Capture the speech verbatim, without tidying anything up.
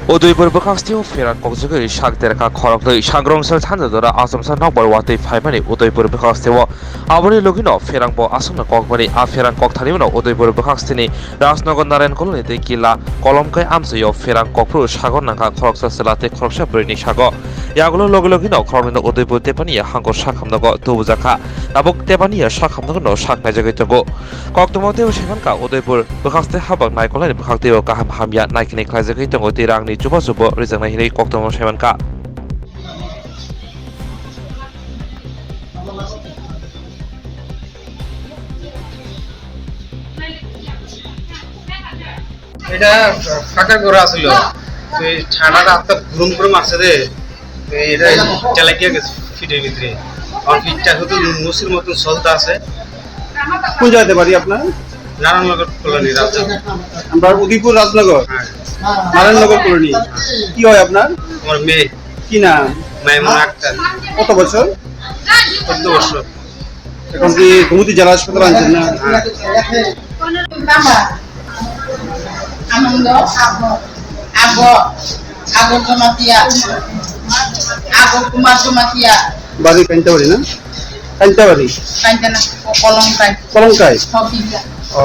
Udaipur bwkhakstio pherang kokjagwi sak derkha khoroknwi. Sangrong sal thansa jora achomsa nokbar watwi phaimani Udaipur bwkhakstio. Aboni logino pherang bo aswkno kokmani. A pherang kokthani uno Udaipur bwkhakstini Rajnagar Narayan Colony tei Kila Kolomkai amchaio pherang kokphuru sago nangkha khoroksa chwla tei khoroksa bwrwini sago. Yagulo logi logino khoroknwino Udaipur Tepaniya hangko sak hamnogo tubujakha. Tabuk Tepaniya sak hamnogono sak naijagwi tongo. Koktwma teibo saimankha Udaipur bwkhakste habak naikolnani bwkhaktwibo kaham hamya naikhinai khlaijagwi tongo tei rangni chubachubo rijaknai hinwi koktwma saimankha. এটা ফাঁকা করা ছিল, তো এই ঠান্ডাটা এত গুরুম গুরুম আসছে রে, তো এটা চালাকিয়া গেছে ফিটের ভিতরে। আমার ফিটটা শুধু মুসির মতন চলতে আছে। কোন জায়গাতে বাড়ি আপনার? নারায়ণনগর কলোনি, রাজনগর। আমরা উদয়পুর রাজনগর, হ্যাঁ। নারায়ণনগর কলোনি। কি হয় আপনার? আমার মেয়ে। কি নাম? মাইমুনা আক্তার। কত বছর? চোদ্দ বছর। এখন কি গোমতী জেলা হাসপাতালে আনছেন না? হ্যাঁ। আনন্দ, আগো, আগো, আগো জমাতিয়া, আগো কুমার জমাতিয়া। বাড়ি কান্তাবাড়ি না? কান্তাবাড়ি। কান্তা না, ও কলমকাই। কলমকাই? হবিকা।